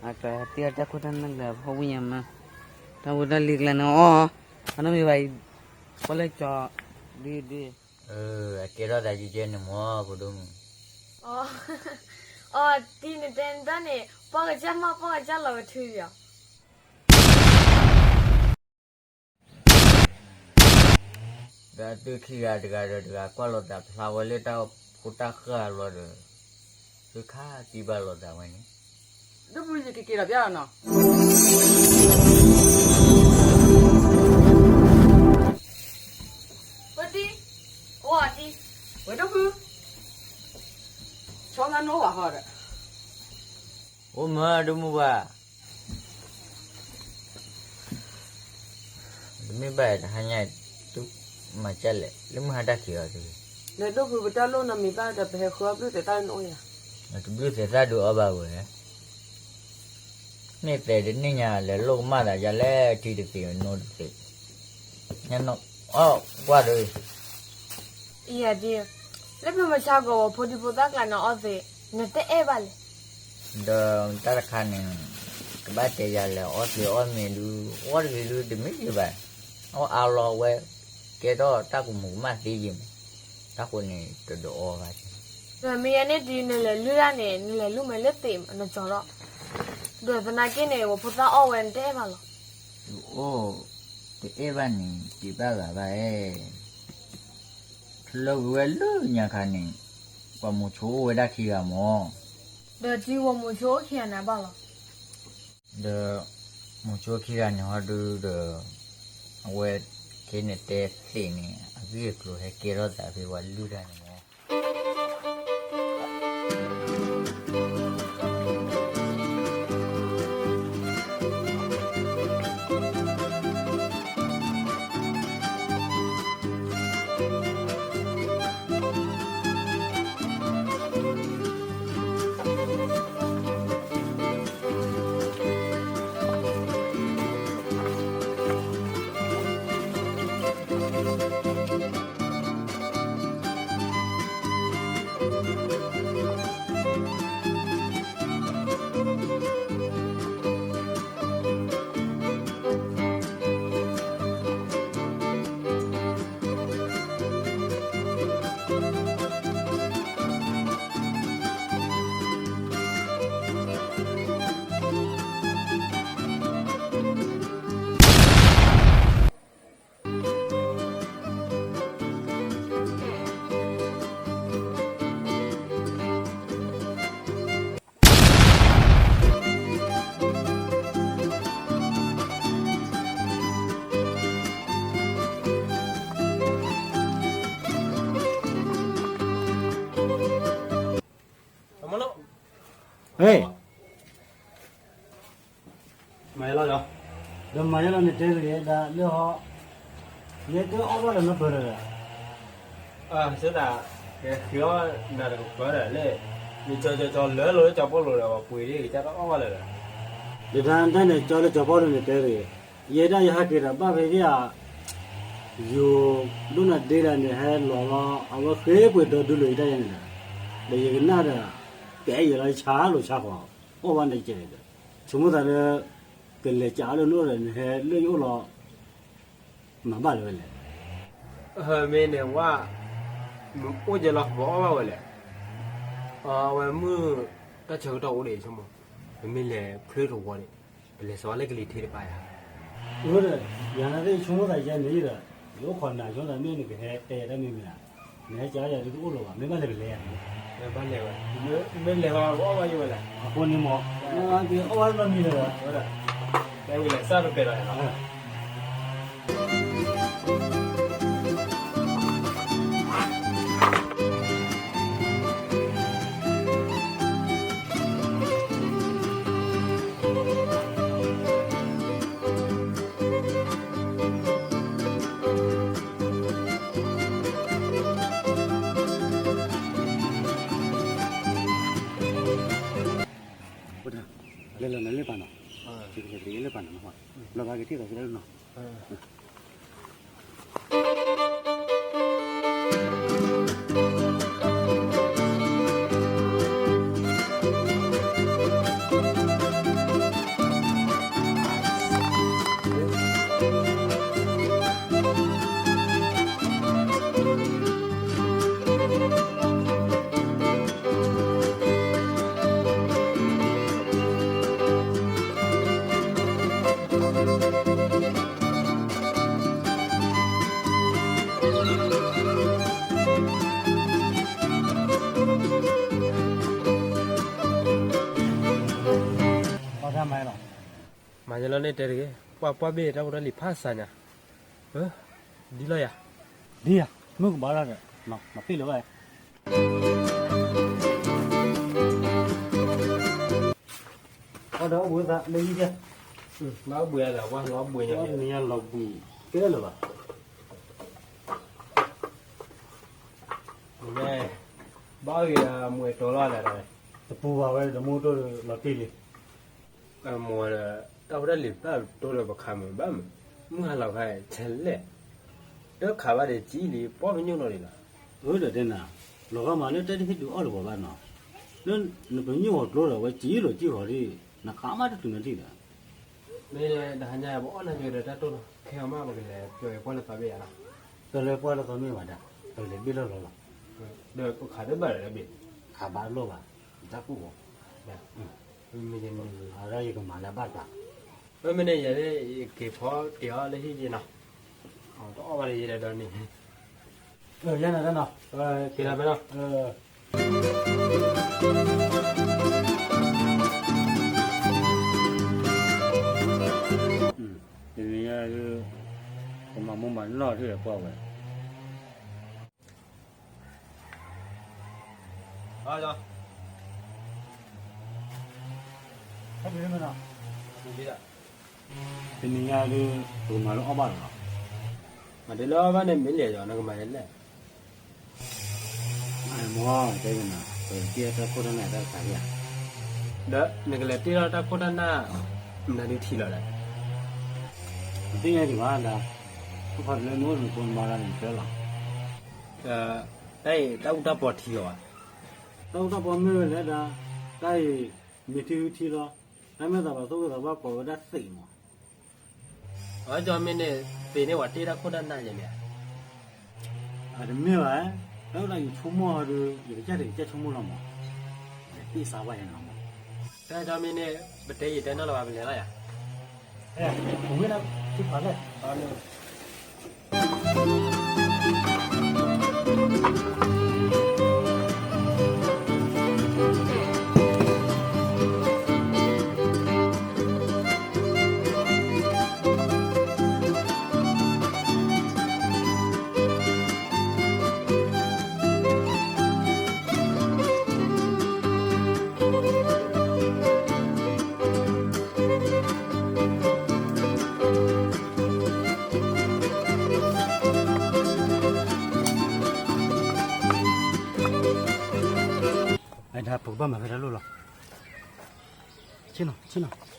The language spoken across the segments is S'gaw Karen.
အတၢ်တၢ်ခိၣ်တၢ်နၢ်ကျၢၤဖီဝံၣ်ညါမး, တၢ်ဝဲတၢ်လံၤကျါန့ၣ်အီၣ်, အနီၢ်မ့ၢ်ဘၣ်အံၤ, ပီၣ်လဲၣ်ကၠီ, ဒုဒု, အကဲထီၣ်သးကဲကဲန့ၣ်မၢ် ဖိဒိၣ်မုၣ်, အီၣ်, တံၤနတဲနတၢ်န့ၣ် ပီၣ်ကစၢ်မး ပီၣ်ကစၢ်လီၤကထုးယီၤ ဒီးသုခံဂၤတဂၤဒီးတဂၤကွၢ်လိာ်သးဖျါဝဲလၢတၢ်ဖိတၢ်ဃၢ်အလီၢ်ဒီး, သုခါသံဘၣ်လိာ်သးဝဲန့ၣ်, ဒိၣ်ဖုယကက့ၤလီၤပျၢ်လီၤနီၤ, ဝဲတံၤ, ဝဲတံၤ, ဝဲဒိၣ်ဖု, ဆီနါနိဘၣ်ဃီဒီး, အိၣ်မးဒိၣ်မုၢ်ဘၣ် တမ့ၢ်ဘၣ်တဟါညါ, သုမၤကၢ်လဲၣ် လၢမုၢ်ဟါတၢ်ခံးအီၤတဂ့ၤ, လၢဒိၣ်ဖုပတၢ်လိၣ်နီတမံၤဘၣ်ဒီး ပဟဲဃုအီၣ်ဘျုးသဲးသၣ်နအိၣ်ယၤ, တဘျုးသဲးသၣ်ဒုးအီၣ်ဘၣ်ဝဲ, န့ၢ်သဲးတန့ၢ်ညါလဲၤလိၣ်ကမၣ်သးယၤလဲၣ် ထံတသ့ၣ်နိတသ့ၣ်, ညါနီၢ်, အီၣ်ကွၢ်ဒီး အံၤယၤဒ်, လၢပမဆါကီးဝဲဖိဒံဖိသၣ်ကျါန့ၣ်အီၣ်သ့, နတအဲၣ်ဘၣ်လဲၣ်, ဒီးတၢ်တခါန့ၣ်, ကဘၣ်တဲယၤလဲၣ် အီၣ်သ့အီၣ်မ့ၤဒုး, အီၣ်တဂ့ၤဒုးတမ့ၢ်ယဘၣ်, အီၣ်အါလီၤဝဲ, ကဲထီၣ်တၢ်ကမူးကမၣ်သ့ယံၤမး, တၢ်ဃိန့ၣ်တဒုးအီၣ်ဘၣ်, ဒီးမ့ၢ်ယၤန့ၣ်ဒ်နလဲၤလုၢ်တၢ်န့ၣ် နလဲၤလုၢ်မ့ၢ်လၢသ့ၣ်နကၠီၤထီၣ်, ဒီးသနာ်က့န့ၣ် ဝဲဖိသၣ်အီၣ်ဝဲနတအဲၣ်ဘၣ်လီၤ, အိၣ်, တအဲၣ်ဘၣ်န့ၣ် တ့ဘၣ်ဂၤဘၣ်ဧဲ ထလၢဂ့ၤဝဲလၢညါခါန့ၣ်, ပှၤမိၤဆိအိၣ်ဝဲဒၣ်ခံဂၤမၢ်, ဒီးတံၤဝဲမိၤဆိအိၣ်ခံဂၤန့ၣ်ဘၣ်လီၤ, ဒီး, မိၤဆိခံဂၤန့ၣ်ဟီဒုဒီး, အဝဲ, ခဲန့ၣ်တဲသ့ၣ်န့ၣ် အဂ့ၢ်အကျိၤဟဲကဲထီၣ်သးဖဲပှၤလုၢ်တၢ်န့ၣ်မၢ် မၤလီၤ, ဒီးမၤယလီၤန့ၣ်တဲတဂ့ၤဒၣ်လၢဟီ, ယဲတအီၣ်ဘၣ်လၢနပၢၢ်ဒီး, သၢ, ကဃ့အီၣ်နၤတကပၢၢ်ဒီးလၢ, ယကၠီကၠီလၢလိာ်လၢကၠီပီၣ်လိာ်ဒီးပှ့ၤဒ်ကစၢ်တအီၣ်ဘၣ်လၢၤဒီး, ဒ်တၢ်န့ၣ်ကၠီလၢကၠီပီၣ်လိာ်န့ၣ်တဲတဂ့ၤ, ယဲဒၣ်ယဟးက့ၤဒီးဘၣ်ဖဲဒ်ဧါ ယိၤဒိၣ်နၤဒ့ဒၣ်န့ၣ် ဟဲလီၤလီၤ အဝဲဃ့ပှဲၤဒီဒူလိာ်ယတၢ်ယဲန့ၣ်ဒီး, ဒီးယကနၣ်ဒီး, ကအဲၣ်ယလီၤယဆါလိာ်ဆါဃီ, အိၣ်ဘၣ်န့ၣ်ကဲဒီး, ဆိကမိၣ်သးလၢ, ကလဲၤကးအီၤလၢနအိၣ်ဒီး နဟဲလၢယအိၣ်လီၤ, မၤဘၣ်လၢၤဝဲလဲၣ်. မ့ၢ်န့ၣ်ဝဲ, မ့ၢ်အိၣ်ယဲလီၤ ပအီၣ်ဘၣ်ဝဲလဲၣ်. အဝဲမုၢ်, တၢ်ဆၢကတီၢ်အိၣ်ဒံးဆိကမိၣ်, ပမ့ၢ်လဲၤဖျၢၣ်တဝီန့ၣ်, ပလဲၤစိာ်ဝဲလၢကလံၤထံးတပၤယၤ. အိၣ်ဒီး, ယၤန့ၣ်သ့ၣ်ဆိကမိၣ်သးယဲန့ၣ်ဒီး, ယအိၣ်ခိးနၤဆိကမိၣ်သးမ့ၢ်နကဟဲတဲယၤတၢ်မ့ၢ်မ့ၢ်ဧါ, နဟဲကးယၤဒ်တအိၣ်လၢၤဘၣ် မ့ၢ်ဘၣ်လဲၤပလဲၤယၤန့ၣ်, မ့ၢ်လဲၤဘၣ်အီၣ်ဘၣ်ယဲဝဲလဲၣ်. အဃိန့ၣ်မ့ၢ်, အီၣ်ဘၣ်နီတမံၤလၢၤဒီး, ဝဲဒၣ်, ဝဲလဲၤစၢ်တပဲာ်လီၤယၤလီၤ. လဲၤလီၤနၤလၢပၢ်နီၤ, လဲၤလၢပၢ်နီၤ, လီၤဘၣ်က့ၤထံၣ်သးက့ၤလၢနီၤ. မၤယလီၤန့ၣ်တဲတဂ့ၤ, ပှၤပှၢ်ဘ့ၣ်တၢ်ဖိတၢ်လံၤဖးစးညါ, ဒ်လီၤယၤ, ဒ်ယၤ, မုၢ်ကဘၣ်လီၤဒီး, မၤပ့ၢ်လၢၤဘၣ်, အဒီးအိၣ်ဘှံးသးလၢယံၤ, ဘၣ်ဘှံးအလၢဝါလီၤဘှံးညါ, နံၤညါလီၤဘှံးကဲလၢၤဘၣ်, ဘၣ်ဂ့ၤအမူးအဲၣ်တီလီၤလဲၣ်, တပူၤဘၣ်ဝဲဒီးမူးတိၢ်လီၤတံၢ်လံ အမိၢ်ဒီး တၢ်ဖိတၢ်လံၤဘၣ်တိၢ်ဒီးပခးမုာ်ဘၣ်မုာ်, မုၢ်ဟါလီၤခါဆဲးလဲၣ်, တခးဘၣ်ဒီးကံလံ ပီၢ်ပညိၣ်နီၢ်ဒံးလီၤ, အၢဒီးတဲနၤ, လီၤဂာ်မးလၢတၢ်တဟ့ၣ်ဒုးအီၣ်တဝီဘၣ်နီၤ, လၢနပညိၣ်ဂီၤကျိဒီးဝဲကံလိာ်ကံဃီၤဒံး, နခးမးတတုၤနထံၣ်ဒီး, မ့ၢ်တဟါညါပအီၣ်နၢ်က့ၤဒီးတၢ်တိၢ်နီၤ ခဲအီၤမး ပကလဲၤပျီက့ၤပှၢ်လၢသီဘ့ၣ်ယါလီၤ, ပျီလၢပှၢ်လၢသီမ့ၢ်ဘၣ်ဒၣ်, ပကလဲၤဘ့ၣ်လီၢ်လီၤလီၤ, ဒီးပခးတဘၣ်ဒီးဘ့ၣ်, ခးဘၣ်လိၣ်ဘၣ်, တၢ်ကူၣ်ဘီ အဒီးယကမၤလၢဘၣ်တၢ်, မ့မ့ၢ်န့ၣ် ယဲဒၣ်ယက့ၤဖီတ့ၢ်အီၤလၢဟံၣ်ယဲနီၤ, တအီၣ်ဘၣ်လၢယဲဒၣ်ဒီးန့ၣ်, ယဲနီၤတနီၤ, က့ၤလီၤဖဲနီၤ, တနံၤညါဒုး, ပမၤမူမၤနီၢ်ထံၣ်ဒီးကွၢ်ဝဲ တနံၤညါဒုး ပကမၤလၢအီၣ်ဘၣ်လီၤ, မၤဒ်လၢအီၣ်ဘၣ်န့ၣ်မ့ၢ်လဲၣ်ဒီး နကမၤဒ်လဲၣ်, မ့ၢ်တဲနၤ ပကတ့ၢ်တၢ်ခိၣ်တၢ်နၢ်တၢ်တခါလံဧါ, ဒီးနကလဲၤတ့ၢ်လီၤတၢ်ခိၣ်တၢ်နၢ် မနုၤဒုးထံၣ်လီၤလဲၣ်, တသ့ၣ်ညါဒံးဘၣ်ဒီး, အိၣ်ခိးလၢမ့ၢ်အိၣ်မူးဖိမၤလၢနကတၢၢ်လီၤ, တၢ်အံၤတၢ်အူတၢ်ပီထံလီၤဘၣ်, တၢ်အူတၢ်ပီမ့ၢ်ဝဲလဲၣ်ဒီး, တၢ်အံၤမ့ၢ်ထံဝံထံလီၤ, တၢ်မ့ၢ်သးပှၤသိၣ်ဝဲသးပှၢ်ကိးဝဲဒၣ်သ့ၣ်မး အကၠီမ့ၢ်န့ၣ်, သ့ၣ်န့ၢ်ပှၤတ့ၢ်တၢ်ခိၣ်တၢ်နၢ်ယဲန့ၣ်ဧါ, အတမ့ၢ်ဘၣ်, တၢ်ဝဲဒၣ်ယဆိကမိၣ်ဟီဒီး ယကစၢ်တကစၢ်ဆိကမိၣ်လီၤမး, တ့ၢ်စးဝဲယဲန့ၣ်လီၤမး, တၢ်ကၠီမ့ၢ်န့ၣ်, ပတဲယတဲနီၢ်လၢၤဘၣ် ပလဲၤလီၤယၤ, ဝဲဒၣ်, ထံဖးလဲၣ် အဒၣ်ပကဘၣ်မၤဖဲတၢ်လိၣ်လီၤ, ဆ့ၣ်နီၤ ဆ့ၣ်နီၤ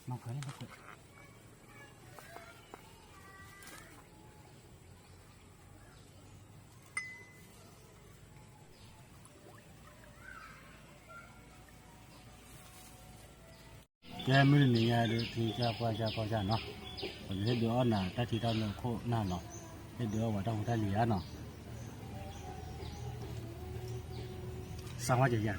မၤခွဲးလၢမၤခွဲး ကဲမုၢ်တနံၤညါဒုး ထံကစၢ်ပှၢ်ကစၢ်ကီၢ်ကစၢ်နီၤ, ပကဟ့ၣ်ဒုးအီၣ်နၤတၢ်ထံတၢ်လိၣ်ခိၣ်နၢ်နီၤ, ဟ့ၣ်ဒုးအီၣ်ပှၤတၢ်ဖိတၢ်လံၤဧါနီၤ, စးဝါကယၤန့ၣ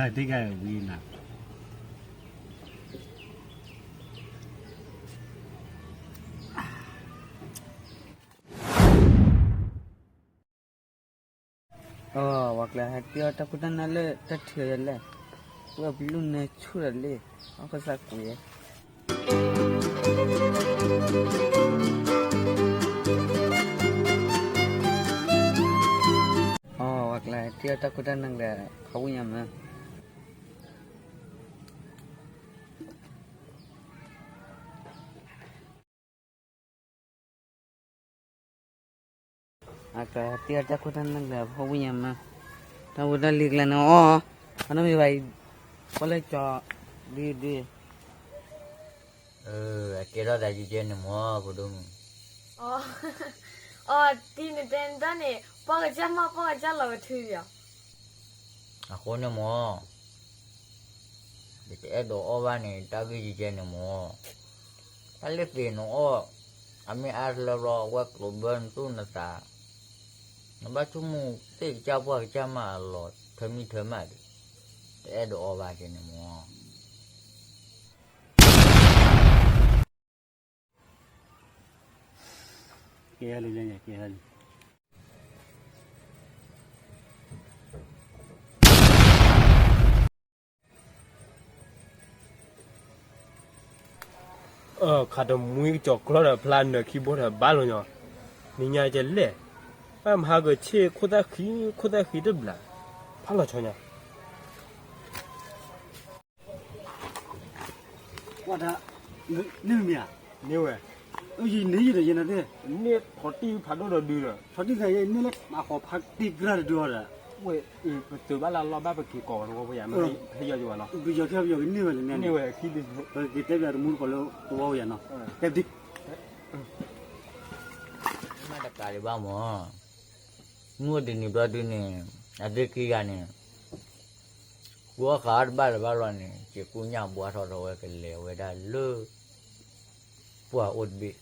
် တံၢ်ကဝံၤနၤ အဝဲကျဲ ဟဲတ့ၢ်အီၣ်တၢ်ခိၣ်တၢ်နၢ်လၢတၢ်ထံးယဲလဲၣ်, ဝဲပလူၢ်နၢဆူၣ်ဒီးလံ, အီၣ်ကစၢ်ကွံာ်ယဲ အဝဲကျဲ တ့ၢ်အီၣ်တၢ်ခိၣ်တၢ်နၢ်ကျဲ ခီဝံၣ်ညါမး အကတ့ၢ်အီၣ်တၢ်ခိၣ်တၢ်နၢ်ကျဲ ဖီဝံၣ်ညါမး, တၢ်ဖိတၢ်လံၤကျဲန့ၣ်အီၣ်, အနီၢ်မ့ၢ်ဘၣ်အံၤ, ပီၣ်လဲၣ်ကၠီ, ဒုဒု, အကဲထီၣ်သးကဲကဲန့ၣ်မး ဖိဒိၣ်မုၣ်, အီၣ်တံၢ်နတဲနတၢ်န့ၣ် ပီၣ်ကစၢ်မး ပီၣ်ကစၢ်လီၤကထုဒံး, အဃိန့ၣ်မး ယတအဲၣ်ဒိးအီၣ်ဘၣ်န့ၣ် တၢ်ဂ့ၢ်ကဲကဲန့ၣ်မး, တၢ်လၢသ့ၣ်နအီၣ်, အမ့ၢ်အါတလၢဘျီ အဝဲကျိးဘၢနသူၣ်နသး, န နဘၣ်ဆိကမိၣ်သ့ၣ်ကစၢ်ပှၢ်ကစၢ်မးအလီၢ် ထၢမံထၢမးဒီး တအဲၣ်ဒိးအီဘၣ်က့ၤန့ၣ်မၢ်. ကဲလံ ကဲလံ ခးတမှံကစီၤကျီဒီးဖျါနၢၤခံဘိဒီးဘၣ်လီၤညီ, နညါကလဲၣ်, ဘၣ်မဟါကဆ့ၣ်ခိၣ်သၣ်ဃံ ခိၣ်သၣ်ဃံတဘျး, ဖးလီၤဆီညါ. ကွၢ်ဒၣ်, န့ၢ်မ့ၢ်ဧါ, န့ၢ်ဝဲ, ယန့ၢ်ယံၤဒီးယဲနသ့ၣ်, န့ၢ်ထီၣ်တံၢ်ဖးဒိၣ်ဒီးဒုဒီး, ထီၣ်တံၢ်သးယဲန့ၢ်လၢအဃိဖးတံၢ်ကြၢ်တဒုအီၤဒီး, ဝဲ, ပတုၤဘၣ်လၢလီၢ်ဘၣ်ပက့ၤကိးဝဲတဝီဖိယၤ, ဟဲယီၤယဝဲလီၤ, ပယီၤခံပယီၤကန့ၢ်ဝဲလၢန့ၣ်, န့ၢ်ဝဲခံဒု, ပက့ၤတဲပျးတမူတကိးလၢတဝီဖိယၤနီၤ, တဲပဒံ မ့ၢ်တကးဒံးဘၣ်မၢ်, မုၢ်တနံၤဘျီဒုန့ၣ်, အသ့ၣ်ခံဂၤန့ၣ်, ဃုအီၣ်ဃုအီတဘၣ်လၢၤဘၣ်လီၤန့ၣ် စ့ၢ်ကူညၣ်ဘှါထီၣ်ထီၣ်ဝဲကလဲၤဝဲဒၣ်လၢ ပှၢ်အိၣ်တဘ့ၣ်,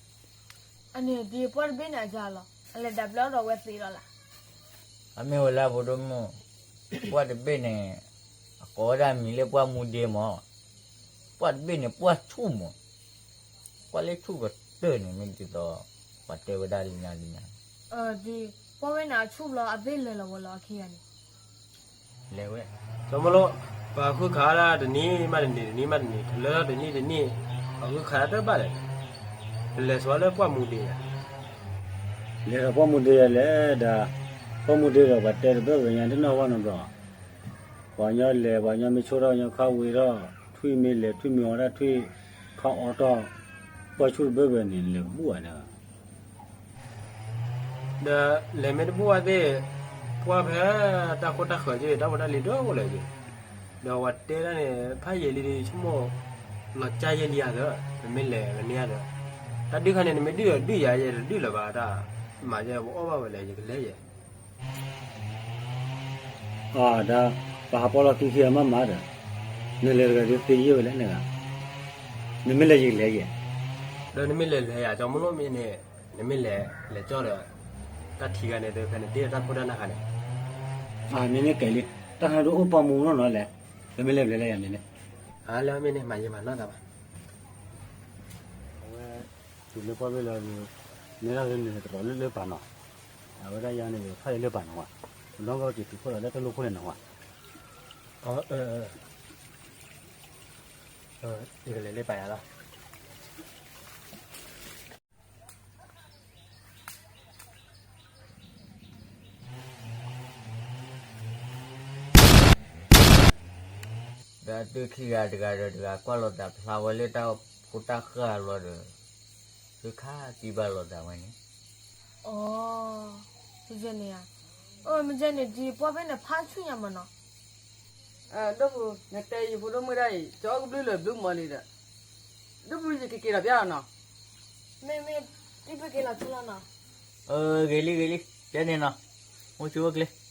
အန့ၣ်ဒ်ပှၢ်တဘ့ၣ်န့ၣ်အကါလီၤ, အလဲၤဒၣ်ဘျီဒီးဝဲသ့လီၤလၢ်, အမ့ၢ်ဝဲလၢဖိဒိၣ်မုၣ်, ပှၢ်တဘ့ၣ်န့ၣ်, အကိးဝဲဒၣ်မံၤလၢပှၢ်မူဒ့မၢ်, ပှၢ်တဘ့ၣ်န့ၣ်ပှၢ်ဆူၣ်မၢ်, ပှၢ်လၢဆူၣ်ကတၢၢ်န့ၣ်မ့ၢ်ဒ်သိး, ပှၤတဲဝဲဒၣ်လၢညါလၢညါ, ဒ်ပှၢ်ဝဲန့ၣ်အဆူၣ်ဘျီအသ့ၣ်လဲၤလီၤဝဲလီၤအခံဂၤန့ၣ် လဲၤဝဲ, ကၠီမလိၣ်, ပှၤဃုခးဒၣ်တနံၤမးတနံၤ တနံၤမးတနံၤ ထလၢတနံၤတနံၤ, ပှၤဃုခးတၢ်တဘၣ်လဲၣ်, ပလဲၤဆိလၢပှၢ်မူဒ့ယၤ, လဲၤဒီးပှၢ်မူဒ့ယၤလဲၣ်ဒီး, ပှၢ်မူဒ့ဒီးပှၤတဲတဘၢၣ်ဝဲညါတနီၢ်ဝဲနီတဘျီ, ပှၤကညီလဲၤ ပှၤကညီမ့ၢ်ဆိၣ်ထီၣ်ကညီခါဝံၤထီၣ်, ထွံၣ်မ့ၢ်လဲၤထွံၣ်မ့ၢ်အီၣ်ဒၣ်ထွံၣ်, ခါအီတီၢ်, ပှၢ်ဆူၣ်တဘၢၣ်ဝဲန့ၣ် လဲၤကဘူၣ်ဝဲန့ၣ် ဒီးလဲၤမ့ၢ်တဘူၣ်ဝဲသ့ၣ်, ပှၢ်ဖဲတၢ်ခိတၢ်ဃၢၤက့ၤ တၢ်ဖိတၢ်လံၤဒိၣ်အိၣ်လၢာ်က့ၤ, ဒီးဝဲတဲဒၣ်န့ၣ် ဖးယံာ်လံဒီးဆိကမိၣ်, လီၤကၢ်ယဲၢ်လံဧါသၢ, ပမ့ၢ်လဲၤဝဲန့ၢ်ဧါသၢ, တၢ်ဒုးခါန့ၣ် နမ့ၢ်ဒုးဒီးဒုးယၤယဲတဒုးလၢၤဘၣ်တၢ်, မၤယဲပအီၣ်ဘၣ်ဝဲလဲၣ် ယကလဲၤယဲ အဒီး, ပှၤဟးပီလီၤခံခံအမးမးဒီး, နလဲၤတဂၤဒုးသ့ယဲၢ်ဝဲလဲၣ်န့ၣ်, နမ့ၢ်လဲၤယကလဲၤယဲ, ဒီးနမ့ၢ်လဲၤလဲၤယၤ ကၠီမလိၣ်မ့ၢ်န့ၣ်, နမ့ၢ်လဲၤလဲၤကၠီဒီး, တၢ်ထံဂၤန့ၣ် ဖဲန့ၣ်တ့ၢ်တၢ်ခိတၢ်နၢ်ခါန့ၣ်, အမ့ၢ်န့ၣ်ကဲလံ, တၢ်ဟးဒုးအိၣ်ပှၢ်မူနီၢ်နီၢ်လဲၣ်, ပမ့ၢ်လဲၤဘျဲးလဲၣ်ယၤမ့ၢ်န့ၣ်, အလၢမ့ၢ်န့ၣ် မၤယဲမၤနီၢ်သးဘၣ် အဝဲ, တုၤလၢပှၢ်ဘ့ၣ်လီၤဒီး, နဲဒၣ်လၢန့ၣ်တရီးလၢလၢပာ်နီၤ, အဝဲဒၣ်ယၤန့ၣ်ဖးယံာ်လၢပာ်နီၤဝဲ, လီၢ်ကီၢ်က့ၤတုၤခိၣ်ဒီးလၢတလိၣ်ခိၣ်န့ၣ်နီၤဝဲ, ယကလဲၤလၢပာ်ယၤလီၤ. ဒီးအသုခံဂၤတဂၤဒီးတဂၤ ကွၢ်လိာ်သးဖျါဝဲလၢတၢ်ဖိတၢ်ဃၢ်အလီၢ်ဒီး, သုခါသံဘၣ်လိာ်သးဝဲန့ၣ်, အိ, မ့ၢ်န့ၣ်ဧါ, အိ, မ့ၢ်န့ၣ် ဒ်ပှၢ်ဘ့ၣ်န့ၣ်ဖးဆူၣ်ညါမးနီၤ. ဒိၣ်ပူၤ နတဲယဖိဒိၣ်မုၣ်ဒၣ်အံၤ ကၠီကဘျုးလၢဘျုးမီၤလံဒီး, ဒိၣ်ပူၤယကက့ၤလီၤပျၢ်လီၤနီၤ. မ့မ့ၢ်, ဒ်ပက့ၤလီၤဆူလီၤနီၤ. ဂ့ၤလံဂ့ၤလံ, ကဲန့ၣ်နီၤ, အိၣ်ဆူၣ်အိၣ်ချ့,